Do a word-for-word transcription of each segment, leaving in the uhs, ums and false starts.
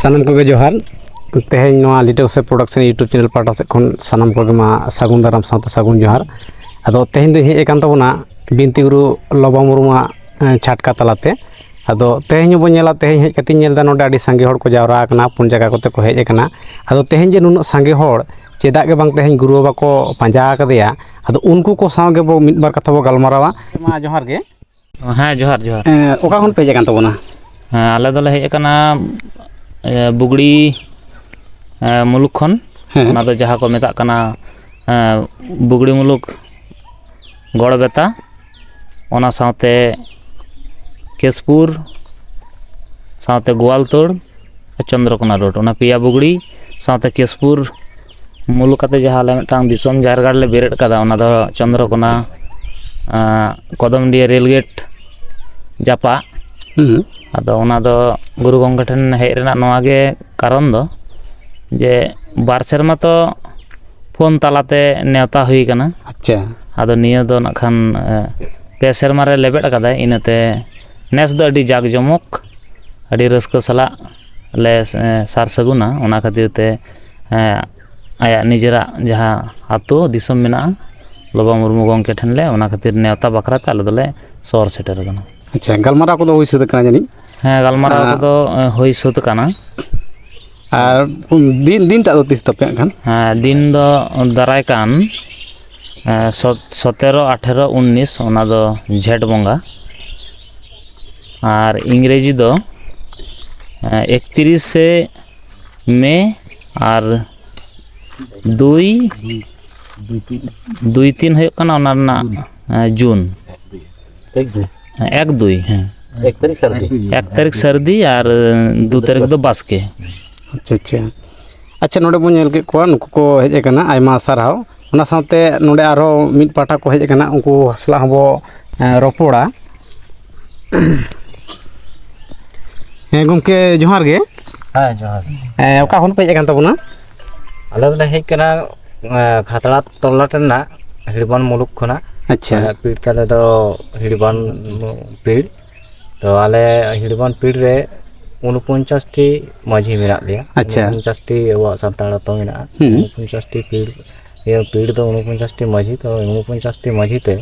ᱥᱟᱱᱟᱢ ᱠᱚᱜᱮ ᱡᱚᱦᱟᱨ᱾ ᱛᱮᱦᱮᱧ ᱱᱚᱣᱟ ᱞᱤᱴᱟᱹ ᱥᱮ ᱯᱨᱚᱰᱟᱠᱥᱚᱱ YouTube ᱪᱮᱱᱮᱞ ᱯᱟᱦᱴᱟ ᱥᱮᱫ ᱠᱷᱚᱱ ᱥᱟᱱᱟᱢ ᱠᱚᱜᱮ ᱢᱟ ᱥᱟᱹᱜᱩᱱ ᱫᱟᱨᱟᱢ ᱥᱟᱶᱛᱮ ᱥᱟᱹᱜᱩᱱ ᱡᱚᱦᱟᱨ᱾ ᱟᱫᱚ ᱛᱮᱦᱮᱧ ᱫᱚᱧ ᱦᱮᱡ ᱟᱠᱟᱱ ᱛᱟᱵᱚᱱᱟ ᱵᱤᱱᱛᱤ ᱜᱩᱨᱩ ᱞᱚᱵᱟ ᱢᱩᱨᱢᱩᱣᱟᱜ, ᱮᱸ, ᱪᱷᱟᱴᱠᱟ ᱛᱟᱞᱟᱛᱮ᱾ ᱟᱫᱚ ᱛᱮᱦᱮᱧ ᱦᱚᱸᱵᱚᱱ ᱧᱮᱞᱟ, ᱛᱮᱦᱮᱧ ᱦᱮᱡ ᱠᱟᱛᱮᱧ ᱧᱮᱞ ᱮᱫᱟ ᱱᱚᱰᱮ ᱟᱹᱰᱤ ᱥᱟᱸᱜᱮ ᱦᱚᱲ ᱠᱚ ᱡᱟᱣᱨᱟ ᱟᱠᱟᱱᱟ, ᱯᱩᱱ ᱡᱟᱭᱜᱟ ᱠᱚᱛᱮ ᱠᱚ ᱦᱮᱡ ᱟᱠᱟᱱᱟ᱾ ᱟᱫᱚ ᱛᱮᱦᱮᱧ ᱡᱮ ᱱᱩᱱᱟᱹᱜ ᱥᱟᱸᱜᱮ ᱦᱚᱲ ᱪᱮᱫᱟᱜ ᱜᱮ ᱵᱟᱝ ᱛᱮᱦᱮᱧ ᱜᱩᱨᱩ ᱵᱟᱵᱟ ᱠᱚ ᱯᱟᱸᱡᱟ ᱟᱠᱟᱫᱮᱭᱟ, ᱟᱫᱚ ᱩᱱᱠᱩ ᱠᱚ ᱥᱟᱶ ᱜᱮᱵᱚ ᱢᱤᱫ ᱵᱟᱨ ᱠᱟᱛᱷᱟ ᱵᱚ ᱜᱟᱞᱢᱟᱨᱟᱣᱟ᱾ ᱢᱟ ᱡᱚᱦᱟᱨ ᱜᱮ᱾ ᱦᱮᱸ, ᱡᱚᱦᱟᱨ, ᱡᱚᱦᱟᱨ᱾ ᱮᱸ, ᱚᱠᱟ ᱠᱷᱚᱱ ᱯᱮ ᱦᱮᱡ ᱟᱠᱟᱱ ᱛᱟᱵᱚᱱᱟ? ᱦᱮᱸ, ᱟᱞᱮ ᱫᱚᱞᱮ ᱦᱮᱡ ᱟᱠᱟᱱᱟ, ᱮ, ᱵᱩᱜᱽᱲᱤ, ᱮ, ᱢᱩᱞᱩᱠ ᱠᱷᱚᱱ᱾ ᱦᱮᱸ᱾ ᱚᱱᱟ ᱫᱚ ᱡᱟᱦᱟᱸ ᱠᱚ ᱢᱮᱛᱟᱜ ᱠᱟᱱᱟ, ᱮ, ᱵᱩᱜᱽᱲᱤ ᱢᱩᱞᱩᱠ ᱜᱚᱲᱵᱮᱛᱟ, ᱚᱱᱟ ᱥᱟᱶᱛᱮ ᱠᱮᱥᱯᱩᱨ, ᱥᱟᱶᱛᱮ ᱜᱳᱣᱟᱞᱛᱳᱲ, ᱪᱚᱱᱫᱨᱚᱠᱳᱱᱟ ᱨᱳᱰ, ᱚᱱᱟ ᱯᱮᱭᱟ ᱵᱩᱜᱽᱲᱤ ᱥᱟᱶᱛᱮ ᱠᱮᱥᱯᱩᱨ ᱢᱩᱞᱩᱠ ᱠᱟᱛᱮ ᱡᱟᱦᱟᱸ ᱟᱞᱮ ᱢᱤᱫᱴᱟᱝ ᱫᱤᱥᱚᱢ ᱡᱟᱦᱮᱨ ᱜᱟᱲ ᱞᱮ ᱵᱮᱨᱮᱫ ᱠᱟᱫᱟ, ᱚᱱᱟ ᱫᱚ ᱪᱚᱱᱫᱨᱚᱠᱳᱱᱟ, ᱟᱸ, ᱠᱚᱫᱚᱢᱰᱤᱦᱟᱹ ᱨᱮᱞ ᱜᱮᱴ ᱡᱟᱯᱟᱜ᱾ ᱦᱩᱸ᱾ ᱟᱫᱚ ᱚᱱᱟ ᱫᱚ ᱜᱩᱨᱩ ᱜᱚᱢᱠᱮ ᱴᱷᱮᱱ ᱦᱮᱡ ᱨᱮᱱᱟᱜ ᱱᱚᱣᱟ ᱜᱮ ᱠᱟᱨᱚᱱ ᱫᱚ, ᱡᱮ ᱵᱟᱨ ᱥᱮᱨᱢᱟ ᱛᱚ ᱯᱷᱳᱱ ᱛᱟᱞᱟᱛᱮ ᱱᱮᱣᱛᱟ ᱦᱩᱭ ᱠᱟᱱᱟ᱾ ᱟᱪᱪᱷᱟ᱾ ᱟᱫᱚ ᱱᱤᱭᱟᱹ ᱫᱚ ᱱᱟᱜ ᱠᱷᱟᱱ, ᱮ, ᱯᱮ ᱥᱮᱨᱢᱟ ᱨᱮ ᱞᱮᱵᱮᱫ ᱟᱠᱟᱫᱟᱭ, ᱤᱱᱟᱹᱛᱮ ᱱᱮᱥ ᱫᱚ ᱟᱹᱰᱤ ᱡᱟᱠ ᱡᱚᱢᱚᱠ, ᱟᱹᱰᱤ ᱨᱟᱹᱥᱠᱟᱹ ᱥᱟᱞᱟᱜ ᱞᱮ, ᱮ, ᱥᱟᱨ ᱥᱟᱹᱜᱩᱱᱟ᱾ ᱚᱱᱟ ᱠᱷᱟᱹᱛᱤᱨ ᱛᱮ, ᱮ, ᱟᱭᱟᱜ ᱱᱤᱡᱮᱨᱟᱜ ᱡᱟᱦᱟᱸ ᱟᱹᱛᱩ ᱫᱤᱥᱚᱢ ᱢᱮᱱᱟᱜᱼᱟ, ᱞᱚᱵᱟ ᱢᱩᱨᱢᱩ ᱜᱚᱢᱠᱮ ᱴᱷᱮᱱ ᱞᱮ, ᱚᱱᱟ ᱠᱷᱟᱹᱛᱤᱨ ᱱᱮᱣᱛᱟ ᱵᱟᱠᱷᱨᱟ ᱛᱮ ᱟᱞᱮ ᱫᱚᱞᱮ ᱥᱚᱦᱚᱨ ᱥᱮᱴᱮᱨ ᱟᱠᱟᱱᱟ᱾ ᱟᱪᱪᱷᱟ, ᱜᱟᱞᱢᱟᱨᱟᱣ ᱠᱚᱫᱚ ᱦᱩᱭ ᱥᱟᱹᱛ ᱟᱠᱟᱱᱟ ᱡᱟᱹᱱᱤᱡ? ᱦᱮᱸ, ᱜᱟᱞᱢᱟᱨᱟᱣ ᱟᱸ, ᱠᱚᱫᱚ, ᱮ, ᱦᱩᱭ ᱥᱟᱹᱛ ᱟᱠᱟᱱᱟ᱾ ᱟᱨ ᱫᱤᱱ, ᱫᱤᱱᱴᱟᱜ ᱫᱚ ᱛᱤᱥ ᱛᱟᱯᱮ ᱦᱟᱸᱜ ᱠᱷᱟᱱ? ᱦᱮᱸ, ᱫᱤᱱ ᱫᱚ ᱫᱟᱨᱟᱭ ᱠᱟᱱ, ᱮ, ᱥᱚ-, ᱥᱚᱛᱮᱨᱚ, ᱟᱴᱷᱮᱨᱚ, ᱩᱱᱱᱤᱥ, ᱚᱱᱟ ᱫᱚ ᱡᱷᱮᱸᱴ ᱵᱚᱸᱜᱟ᱾ ᱟᱨ ᱤᱝᱨᱮᱡᱤ ᱫᱚ, ᱮ, ᱮᱠᱛᱤᱨᱤᱥᱮ ᱢᱮ ᱟᱨ ᱫᱩᱭ, ᱫᱩᱭ ᱛᱤᱱ ᱦᱩᱭᱩᱜ ᱠᱟᱱᱟ ᱚᱱᱟ ᱨᱮᱱᱟᱜ, ᱮ, ᱡᱩᱱ᱾ ᱮᱠ ᱫᱩᱭ᱾ ᱦᱮᱸ, ᱮᱠ ᱫᱩᱭ, ᱦᱮᱸ᱾ ᱮᱠ ᱛᱟᱹᱨᱤᱠᱷ ᱥᱟᱹᱨᱫᱤ᱾ ᱮᱠ ᱛᱟᱹᱨᱤᱠᱷ ᱥᱟᱹᱨᱫᱤ ᱟᱨ, ᱮ, ᱫᱩ ᱛᱟᱹᱨᱤᱠᱷ ᱫᱚ ᱵᱟᱥᱠᱮ᱾ ᱟᱪᱪᱷᱟ, ᱟᱪᱪᱷᱟ᱾ ᱟᱪᱪᱷᱟ, ᱱᱚᱰᱮ ᱵᱚᱱ ᱧᱮᱞ ᱠᱮᱫ ᱠᱚᱣᱟ, ᱱᱩᱠᱩ ᱠᱚ ᱦᱮᱡ ᱟᱠᱟᱱᱟ, ᱟᱭᱢᱟ ᱥᱟᱨᱦᱟᱣ᱾ ᱚᱱᱟ ᱥᱟᱶᱛᱮ ᱱᱚᱰᱮ ᱟᱨᱦᱚᱸ ᱢᱤᱫ ᱯᱟᱦᱴᱟ ᱠᱚ ᱦᱮᱡ ᱟᱠᱟᱱᱟ, ᱩᱱᱠᱩ ᱥᱟᱞᱟᱜ ᱦᱚᱸᱵᱚ, ᱮ, ᱨᱚᱯᱚᱲᱟ᱾ ᱦᱮᱸ ᱜᱚᱢᱠᱮ, ᱡᱚᱦᱟᱨ ᱜᱮ᱾ ᱦᱮᱸ, ᱡᱚᱦᱟᱨ᱾ ᱦᱮᱸ, ᱚᱠᱟ ᱠᱷᱚᱱ ᱯᱮ ᱦᱮᱡ ᱟᱠᱟᱱ ᱛᱟᱵᱚᱱᱟ? ᱟᱞᱮ ᱫᱚᱞᱮ ᱦᱮᱡ ᱠᱟᱱᱟ, ᱮ, ᱠᱷᱟᱛᱲᱟ ᱛᱚᱞᱞᱟᱴ ᱨᱮᱱᱟᱜ ᱦᱤᱲᱵᱚᱱ ᱢᱩᱞᱩᱠ ᱠᱷᱚᱱᱟᱜ᱾ ᱟᱪᱪᱷᱟ᱾ ᱟᱞᱮ ᱯᱤᱲ ᱛᱟᱞᱮ ᱫᱚ ᱦᱤᱲᱵᱚᱱ ᱯᱤᱲ᱾ ᱛᱚ ᱟᱞᱮ ᱦᱤᱲᱵᱚᱱ ᱯᱤᱲ ᱨᱮ ᱩᱱᱚᱯᱚᱧᱪᱟᱥ ᱴᱤ ᱢᱟᱹᱡᱷᱤ ᱢᱮᱱᱟᱜ ᱞᱮᱭᱟ᱾ ᱟᱪᱪᱷᱟ᱾ ᱩᱱᱚᱯᱚᱧᱪᱟᱥ ᱴᱤ ᱟᱵᱚᱣᱟᱜ ᱥᱟᱱᱛᱟᱲ ᱟᱛᱳ ᱢᱮᱱᱟᱜᱼᱟ᱾ ᱦᱩᱸ᱾ ᱩᱱᱚᱯᱚᱧᱪᱟᱥ ᱴᱤ ᱯᱤᱲ, ᱤᱭᱟᱹ, ᱯᱤᱲ ᱫᱚ ᱩᱱᱚᱯᱚᱧᱪᱟᱥ ᱴᱤ ᱢᱟᱹᱡᱷᱤ, ᱛᱚ ᱩᱱᱚᱯᱚᱧᱪᱟᱥ ᱴᱤ ᱢᱟᱹᱡᱷᱤ ᱛᱮ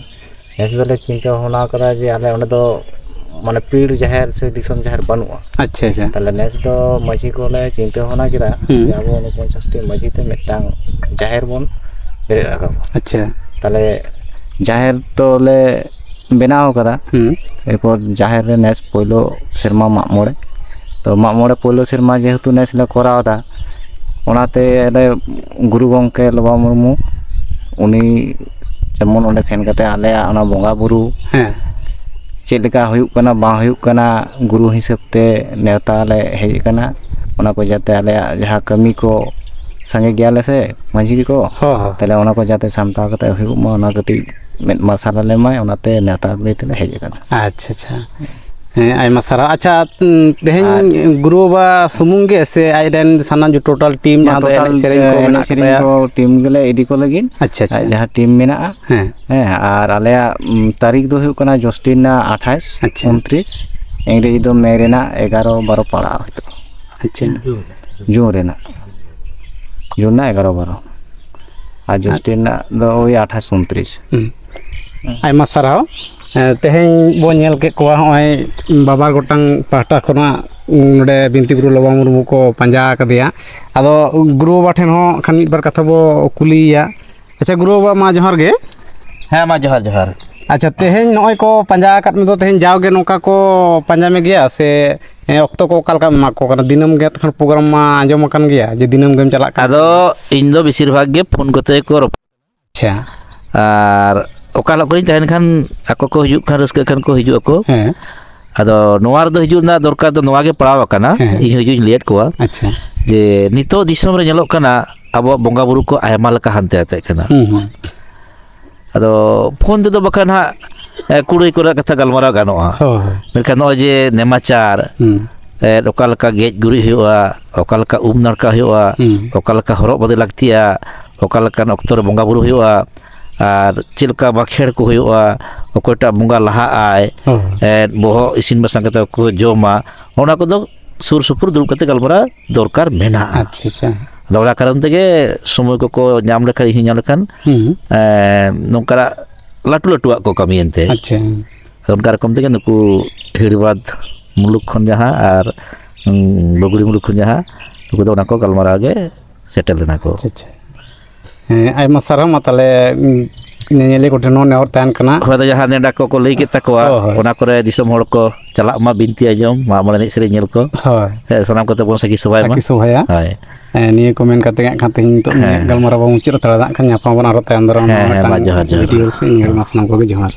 ᱱᱮᱥ ᱫᱚᱞᱮ ᱪᱤᱱᱛᱟᱹ ᱵᱷᱟᱵᱽᱱᱟ ᱠᱟᱫᱟ ᱡᱮ ᱟᱞᱮ ᱚᱸᱰᱮ ᱫᱚ ᱢᱟᱱᱮ ᱯᱤᱲ ᱡᱟᱦᱮᱨ ᱥᱮ ᱫᱤᱥᱚᱢ ᱡᱟᱦᱮᱨ ᱵᱟᱹᱱᱩᱜᱼᱟ᱾ ᱟᱪᱪᱷᱟ, ᱟᱪᱪᱷᱟ᱾ ᱛᱟᱦᱞᱮ ᱱᱮᱥ ᱫᱚ ᱢᱟᱹᱡᱷᱤ ᱠᱚᱞᱮ ᱪᱤᱱᱛᱟᱹ ᱵᱷᱟᱵᱽᱱᱟ ᱠᱮᱫᱟ ᱦᱩᱸ᱾ ᱡᱮ ᱟᱵᱚ ᱩᱱᱚᱯᱚᱧᱪᱟᱥ ᱴᱤ ᱢᱟᱹᱡᱷᱤ ᱛᱮ ᱢᱤᱫᱴᱟᱝ ᱡᱟᱦᱮᱨ ᱵᱚᱱ ᱵᱮᱨᱮᱫ ᱨᱟᱠᱟᱵᱟ᱾ ᱟᱪᱪᱷᱟ᱾ ᱛᱟᱦᱞᱮ ᱡᱟᱦᱮᱨ ᱫᱚᱞᱮ ᱵᱮᱱᱟᱣ ᱠᱟᱫᱟ᱾ ᱦᱩᱸ᱾ ᱮᱨᱯᱚᱨ ᱡᱟᱦᱮᱨ ᱨᱮ ᱱᱮᱥ ᱯᱳᱭᱞᱳ ᱥᱮᱨᱢᱟ ᱢᱟᱜ ᱢᱚᱬᱮ᱾ ᱛᱚ, ᱢᱟᱜ ᱢᱚᱬᱮ ᱯᱳᱭᱞᱳ ᱥᱮᱨᱢᱟ ᱡᱮᱦᱮᱛᱩ ᱱᱮᱥ ᱞᱮ ᱠᱚᱨᱟᱣ ᱮᱫᱟ, ᱚᱱᱟᱛᱮ ᱟᱞᱮ ᱜᱩᱨᱩ ᱜᱚᱢᱠᱮ ᱞᱚᱵᱟ ᱢᱩᱨᱢᱩ, ᱩᱱᱤ ᱡᱮᱢᱚᱱ ᱚᱸᱰᱮ ᱥᱮᱱ ᱠᱟᱛᱮ ᱟᱞᱮᱭᱟᱜ ᱚᱱᱟ ᱵᱚᱸᱜᱟ ᱵᱩᱨᱩ ᱦᱮᱸ᱾ ᱪᱮᱫ ᱞᱮᱠᱟ ᱦᱩᱭᱩᱜ ᱠᱟᱱᱟ, ᱵᱟᱝ ᱦᱩᱭᱩᱜ ᱠᱟᱱᱟ, ᱜᱩᱨᱩ ᱦᱤᱥᱟᱹᱵ ᱛᱮ ᱱᱮᱣᱛᱟ ᱞᱮ ᱦᱮᱡ ᱟᱠᱟᱱᱟ᱾ ᱚᱱᱟ ᱠᱚ ᱡᱟᱛᱮ ᱟᱞᱮᱭᱟᱜ ᱡᱟᱦᱟᱸ ᱠᱟᱹᱢᱤ ᱠᱚ, ᱥᱟᱸᱜᱮ ᱜᱮᱭᱟᱞᱮ ᱥᱮ ᱢᱟᱹᱡᱷᱤ ᱠᱚ, ᱦᱚᱸ, ᱦᱚᱸ᱾ ᱛᱟᱦᱞᱮ ᱚᱱᱟ ᱠᱚ ᱡᱟᱛᱮ ᱥᱟᱢᱴᱟᱣ ᱠᱟᱛᱮ ᱦᱩᱭᱩᱜ ᱢᱟ, ᱚᱱᱟ ᱠᱟᱹᱴᱤᱡ ᱢᱮᱫ ᱢᱟᱨᱥᱟᱞ ᱟᱞᱮ ᱢᱟᱭ, ᱚᱱᱟᱛᱮ ᱱᱮᱣᱛᱟ ᱞᱟᱹᱭ ᱛᱮᱞᱮ ᱦᱮᱡ ᱟᱠᱟᱱᱟ᱾ ᱟᱪᱪᱷᱟ, ᱟᱪᱪᱷᱟ᱾ ᱦᱮᱸ, ᱟᱭᱢᱟ ᱥᱟᱨᱦᱟᱣ᱾ ᱟᱪᱪᱷᱟ, ᱩᱸ, ᱛᱮᱦᱮᱧ ᱟᱨ ᱜᱩᱨᱩ ᱵᱟᱵᱟ ᱥᱩᱢᱩᱝ ᱜᱮ ᱥᱮ ᱟᱡ ᱨᱮᱱ ᱥᱟᱱᱟᱢ ᱡᱚ-, total team ᱱᱚᱣᱟ ᱡᱟᱦᱟᱸ ᱫᱚ ᱮᱱᱮᱡ total, ᱥᱮᱨᱮᱧ ᱠᱚ ᱮ, ᱢᱮᱱᱟᱜ ᱮᱱᱮᱡ ᱥᱮᱨᱮᱧ ᱛᱟᱯᱮᱭᱟ? ᱠᱚ team ᱜᱮᱞᱮ ᱤᱫᱤ ᱠᱚ ᱞᱟᱹᱜᱤᱫ᱾ ᱟᱪᱪᱷᱟ, ᱟᱪᱪᱷᱟ᱾ ᱟᱡ ᱡᱟᱦᱟᱸ team ᱢᱮᱱᱟᱜᱼᱟ᱾ ᱦᱮᱸ᱾ ᱦᱮᱸ, ᱟᱨ ᱟᱞᱮᱭᱟᱜ, ᱩᱢ, ᱛᱟᱹᱨᱤᱠᱷ ᱫᱚ ᱦᱩᱭᱩᱜ ᱠᱟᱱᱟ ᱡᱳᱥᱴᱤ ᱨᱮᱱᱟᱜ ᱟᱴᱷᱟᱥ, ᱟᱪᱪᱷᱟ᱾ ᱩᱱᱛᱨᱤᱥ, ᱤᱝᱨᱮᱡᱤ ᱫᱚ ᱢᱮ ᱨᱮᱱᱟᱜ ᱮᱜᱟᱨᱚ ᱵᱟᱨᱚ ᱯᱟᱲᱟᱜᱼᱟ ᱦᱚᱭᱛᱳ᱾ ᱟᱪᱪᱷᱟ᱾ ᱡᱩᱱ ᱨᱮᱱᱟᱜ, ᱡᱩᱱ ᱨᱮᱱᱟᱜ ᱮᱜᱟᱨᱚ ᱵᱟᱨᱚ᱾ ᱟᱨ ᱡᱳᱥᱴᱤ ᱨᱮᱱᱟᱜ ᱫᱚ ᱳᱭ ᱟᱴᱷᱟᱥ ᱩᱱᱛᱨᱤᱥ᱾ ᱦᱩᱸ᱾ ᱟᱭᱢᱟ ᱥᱟᱨᱦᱟᱣ᱾ ᱮ, ᱛᱮᱦᱮᱧ ᱵᱚᱱ ᱧᱮᱞ ᱠᱮᱫ ᱠᱚᱣᱟ, ᱦᱚᱸᱜᱼᱚᱭ ᱵᱟᱵᱟ ᱜᱚᱴᱟᱝ ᱯᱟᱦᱴᱟ ᱠᱷᱚᱱᱟᱜ, ᱩᱸ, ᱱᱚᱰᱮ ᱵᱤᱱᱛᱤ ᱜᱩᱨᱩ ᱞᱚᱵᱟ ᱢᱩᱨᱢᱩ ᱠᱚ ᱯᱟᱸᱡᱟ ᱟᱠᱟᱫᱮᱭᱟ᱾ ᱟᱫᱚ ᱜᱩᱨᱩ ᱵᱟᱵᱟ ᱴᱷᱮᱱ ᱦᱚᱸ ᱠᱷᱟᱱ ᱢᱤᱫ ᱵᱟᱨ ᱠᱟᱛᱷᱟ ᱵᱚ ᱠᱩᱞᱤᱭᱮᱭᱟ᱾ ᱟᱪᱪᱷᱟ, ᱜᱩᱨᱩ ᱵᱟᱵᱟ, ᱢᱟ ᱡᱚᱦᱟᱨ ᱜᱮ᱾ ᱦᱮᱸ, ᱢᱟ ᱡᱚᱦᱟᱨ, ᱡᱚᱦᱟᱨ᱾ ᱟᱪᱪᱷᱟ, ᱛᱮᱦᱮᱧ ᱱᱚᱜᱼᱚᱭ ᱠᱚ ᱯᱟᱸᱡᱟ ᱟᱠᱟᱫ ᱢᱮᱫᱚ, ᱛᱮᱦᱮᱧ ᱡᱟᱣᱜᱮ ᱱᱚᱝᱠᱟ ᱠᱚ ᱯᱟᱸᱡᱟ ᱢᱮᱜᱮᱭᱟ ᱥᱮ, ᱮ, ᱚᱠᱛᱚ ᱠᱚ ᱚᱠᱟ ᱞᱮᱠᱟᱢ ᱮᱢᱟ ᱠᱚ ᱠᱟᱱᱟ? ᱫᱤᱱᱟᱹᱢ ᱜᱮ ᱛᱚᱠᱷᱚᱱ program ᱢᱟ ᱟᱸᱡᱚᱢ ᱟᱠᱟᱱ ᱜᱮᱭᱟ ᱡᱮ ᱫᱤᱱᱟᱹᱢ ᱜᱮᱢ ᱪᱟᱞᱟᱜ ᱠᱟᱱᱟ᱾ ᱟᱫᱚ ᱤᱧ ᱫᱚ ᱵᱮᱥᱤᱨ ᱵᱷᱟᱜᱽ ᱜᱮ ᱯᱷᱳᱱ ᱠᱚᱛᱮ ᱜᱮᱠᱚ ᱨᱚᱯᱚᱲ᱾ ᱟᱪᱪᱷᱟ᱾ ᱟᱨ ᱚᱠᱟ ᱦᱤᱞᱳᱜ ᱠᱚᱨᱮᱧ ᱛᱟᱦᱮᱱ ᱠᱷᱟᱱ, ᱟᱠᱚ ᱠᱚ ᱦᱤᱡᱩᱜ ᱠᱷᱟᱱ, ᱨᱟᱹᱥᱠᱟᱹᱜ ᱠᱷᱟᱱ ᱠᱚ ᱦᱤᱡᱩᱜ ᱟᱠᱚ᱾ ᱦᱮᱸ᱾ ᱟᱫᱚ ᱱᱚᱣᱟ ᱨᱮᱫᱚ ᱦᱤᱡᱩᱜ ᱨᱮᱱᱟᱜ ᱫᱚᱨᱠᱟᱨ ᱫᱚ ᱱᱚᱣᱟ ᱜᱮ ᱯᱟᱲᱟᱣ ᱟᱠᱟᱱᱟ, ᱦᱮᱸ᱾ ᱤᱧ ᱦᱚᱸ ᱦᱤᱡᱩᱜ ᱤᱧ ᱞᱟᱹᱭᱟᱫ ᱠᱚᱣᱟ, ᱟᱪᱪᱷᱟ᱾ ᱡᱮ ᱱᱤᱛᱚᱜ ᱫᱤᱥᱚᱢ ᱨᱮ ᱧᱮᱞᱚᱜ ᱠᱟᱱᱟ, ᱟᱵᱚᱣᱟᱜ ᱵᱚᱸᱜᱟ ᱵᱩᱨᱩ ᱠᱚ ᱟᱭᱢᱟ ᱞᱮᱠᱟ ᱦᱟᱱᱛᱮ ᱱᱟᱛᱮᱜ ᱠᱟᱱᱟ᱾ ᱦᱩᱸ, ᱦᱩᱸ᱾ ᱟᱫᱚ ᱯᱷᱳᱱ ᱛᱮᱫᱚ ᱵᱟᱠᱷᱟᱱ ᱦᱟᱸᱜ, ᱮ, ᱠᱩᱲᱟᱹᱭ ᱠᱚᱨᱮ ᱠᱟᱛᱷᱟ ᱜᱟᱞᱢᱟᱨᱟᱣ ᱜᱟᱱᱚᱜᱼᱟ᱾ ᱦᱳᱭ, ᱦᱳᱭ᱾ ᱢᱮᱱᱠᱷᱟᱱ ᱱᱚᱜᱼᱚᱭ ᱡᱮ ᱱᱮᱢᱟᱪᱟᱨ, ᱦᱩᱸ᱾ ᱮ, ᱚᱠᱟ ᱞᱮᱠᱟ ᱜᱮᱡ ᱜᱩᱨᱤᱡ ᱦᱩᱭᱩᱜᱼᱟ, ᱚᱠᱟ ᱞᱮᱠᱟ ᱩᱢ ᱱᱟᱲᱠᱟ ᱦᱩᱭᱩᱜᱼᱟ, ᱦᱩᱸ᱾ ᱚᱠᱟ ᱞᱮᱠᱟ ᱦᱚᱨᱚᱜ ᱵᱟᱸᱫᱮ ᱞᱟᱹᱠᱛᱤᱜᱼᱟ, ᱚᱠᱟ ᱞᱮᱠᱟᱱ ᱚᱠᱛᱚ ᱨᱮ ᱵᱚᱸᱜᱟ ᱵᱩᱨᱩ ᱦᱩᱭᱩᱜᱼᱟ, ᱟᱨ ᱪᱮᱫ ᱞᱮᱠᱟ ᱵᱟᱸᱠᱷᱮᱲ ᱠᱚ ᱦᱩᱭᱩᱜᱼᱟ, ᱚᱠᱚᱭᱴᱟᱜ ᱵᱚᱸᱜᱟ ᱞᱟᱦᱟᱜ ᱟᱭ, ᱦᱳᱭ᱾ ᱮ, ᱵᱚᱦᱚᱜ ᱤᱥᱤᱱ ᱵᱟᱥᱟᱝ ᱠᱟᱛᱮ ᱚᱠᱚᱭ ᱠᱚ ᱡᱚᱢᱟ, ᱚᱱᱟ ᱠᱚᱫᱚ ᱥᱩᱨ ᱥᱩᱯᱩᱨ ᱫᱩᱲᱩᱵ ᱠᱟᱛᱮ ᱜᱟᱞᱢᱟᱨᱟᱣ ᱫᱚᱨᱠᱟᱨ ᱢᱮᱱᱟᱜᱼᱟ᱾ ᱟᱪᱪᱷᱟ, ᱟᱪᱪᱷᱟ᱾ ᱟᱫᱚ ᱚᱱᱟ ᱠᱟᱨᱚᱱ ᱛᱮᱜᱮ ᱥᱚᱢᱚᱭ ᱠᱚᱠᱚ ᱧᱟᱢ ᱞᱮᱠᱷᱟᱱ, ᱤᱧ ᱦᱚᱸᱧ ᱧᱟᱢ ᱞᱮᱠᱷᱟᱱ, ᱦᱩᱸ᱾ ᱮᱸ, ᱱᱚᱝᱠᱟᱱᱟᱜ ᱞᱟᱹᱴᱩ ᱞᱟᱹᱴᱩᱣᱟᱜ ᱠᱚ ᱠᱟᱹᱢᱤ ᱮᱱᱛᱮ᱾ ᱟᱪᱪᱷᱟ᱾ ᱚᱱᱠᱟ ᱨᱚᱠᱚᱢ ᱛᱮᱜᱮ ᱱᱩᱠᱩ ᱦᱤᱲᱵᱟᱫ ᱢᱩᱞᱩᱠ ᱠᱷᱚᱱ ᱡᱟᱦᱟᱸ ᱟᱨ, ᱩᱸ, ᱵᱟᱹᱜᱽᱲᱤ ᱢᱩᱞᱩᱠ ᱠᱷᱚᱱ ᱡᱟᱦᱟᱸ, ᱱᱩᱠᱩ ᱫᱚ ᱚᱱᱟ ᱠᱚ ᱜᱟᱞᱢᱟᱨᱟᱣ ᱜᱮ ᱥᱮᱴᱮᱨ ᱞᱮᱱᱟ ᱠᱚ᱾ ᱟᱪᱪᱷᱟ, ᱟᱪᱪᱷᱟ᱾ ᱦᱮᱸ, ᱟᱭᱢᱟ ᱥᱟᱨᱦᱟᱣ᱾ ᱢᱟ ᱛᱟᱦᱚᱞᱮ, ᱩᱸ, ᱧᱮᱧᱮᱞᱤᱭᱟᱹ ᱠᱚᱴᱷᱮᱱ ᱦᱚᱸ ᱱᱮᱦᱚᱨ ᱛᱟᱦᱮᱱ ᱠᱟᱱᱟ᱾ ᱦᱳᱭ, ᱟᱫᱚ ᱡᱟᱦᱟᱸ ᱱᱮᱰᱟ ᱠᱚᱠᱚ ᱞᱟᱹᱭ ᱠᱮᱫ ᱛᱟᱠᱚᱣᱟ, ᱦᱳᱭ, ᱦᱳᱭ᱾ ᱚᱱᱟ ᱠᱚᱨᱮ ᱫᱤᱥᱚᱢ ᱦᱚᱲ ᱠᱚ ᱪᱟᱞᱟᱜ ᱢᱟ, ᱵᱤᱱᱛᱤ ᱟᱸᱡᱚᱢ, ᱢᱟᱜ ᱢᱚᱬᱮ ᱮᱱᱮᱡ ᱥᱮᱨᱮᱧ ᱧᱮᱞ ᱠᱚ᱾ ᱦᱳᱭ᱾ ᱦᱮᱸ, ᱥᱟᱱᱟᱢ ᱠᱚᱛᱮ ᱵᱚᱱ ᱥᱟᱹᱠᱷᱤ ᱥᱚᱵᱷᱟᱭ ᱢᱟ᱾ ᱥᱟᱹᱠᱷᱤ ᱥᱚᱵᱷᱟᱭᱟ᱾ ᱦᱳᱭ᱾ ᱦᱮᱸ, ᱱᱤᱭᱟᱹ ᱠᱚ ᱢᱮᱱ ᱠᱟᱛᱮ ᱜᱮ ᱦᱟᱸᱜ ᱠᱷᱟᱱ ᱛᱮᱦᱮᱧ ᱱᱤᱛᱚᱜ ᱦᱮᱸ᱾ ᱜᱟᱞᱢᱟᱨᱟᱣ ᱵᱚᱱ ᱢᱩᱪᱟᱹᱫ ᱦᱟᱛᱟᱲᱟ᱾ ᱦᱟᱸᱜ ᱠᱷᱟᱱ ᱧᱟᱯᱟᱢ ᱵᱚᱱ ᱟᱨᱦᱚᱸ ᱛᱟᱭᱚᱢ ᱫᱟᱨᱟᱢ ᱦᱮᱸ, ᱦᱮᱸ, ᱢᱟ ᱢᱤᱫᱴᱟᱝ ᱡᱚᱦᱟᱨ, ᱡᱚᱦᱟᱨ, video ᱡᱚᱦᱟᱨ᱾ ᱥᱮ ᱤᱧ ᱢᱟ ᱥᱟᱱᱟᱢ ᱠᱚᱜᱮ ᱡᱚᱦᱟᱨ᱾